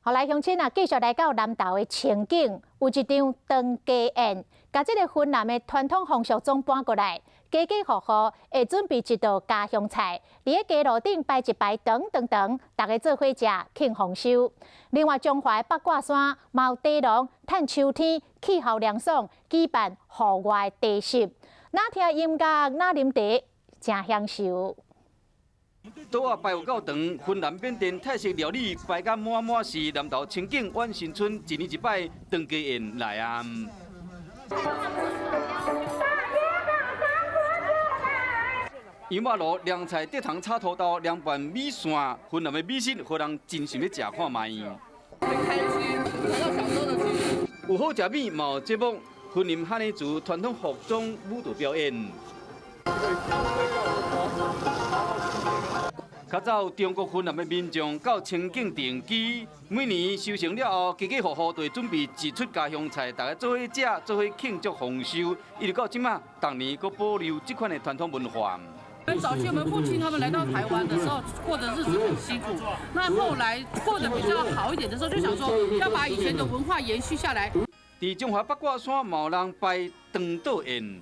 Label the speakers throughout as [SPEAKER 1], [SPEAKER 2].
[SPEAKER 1] 好來，鄉親啊，繼續來到南投的清境，有一場長雞宴，共這个雲南的傳統風俗總搬過來，家家戶戶會準備一道家鄉菜，佇咧雞爐頂擺一排長長長，大家做伙食慶豐收。另外，彰化八卦山嘛有茶農趁秋天氣候涼爽，舉辦戶外茶席，若聽音樂，若啉茶，誠享受。
[SPEAKER 2] 桌仔擺有夠長，雲南緬甸泰式料理擺甲滿滿，是南投清境苑新村一年一擺長雞宴來啊！油肉爐涼菜竹筒炒土豆，涼拌米線，雲南的美食，予人真想欲食看覓。
[SPEAKER 3] 很開心，回到小時候的記憶。
[SPEAKER 2] 有好食物，嘛有節目，雲林哈尼族傳統服裝舞蹈表演。較早中國雲南的民眾到清境定居，每年收成了後，家家戶戶都會準備一出家鄉菜，大家做伙食，做伙慶祝豐收。一直到這馬，逐年閣保留這款的傳統文化。
[SPEAKER 3] 早期我們父親他們來到台灣的時候，過的日子很辛苦。那後來過得比較好一點的時候，就想說要把以前的文化延續下來。
[SPEAKER 2] 佇彰化八卦山，嘛有人擺長桌宴。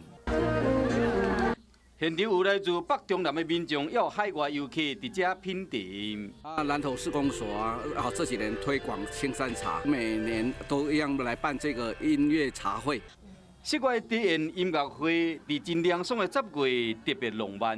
[SPEAKER 2] 現場有來自北中南的民眾，也有海外遊客佇遮品茶。
[SPEAKER 4] 啊，南投市公所啊，啊這幾年推廣青山茶，每年都一樣來辦這個音樂茶會。
[SPEAKER 2] 室外茶宴音樂會，佇真涼爽的10月特別浪漫。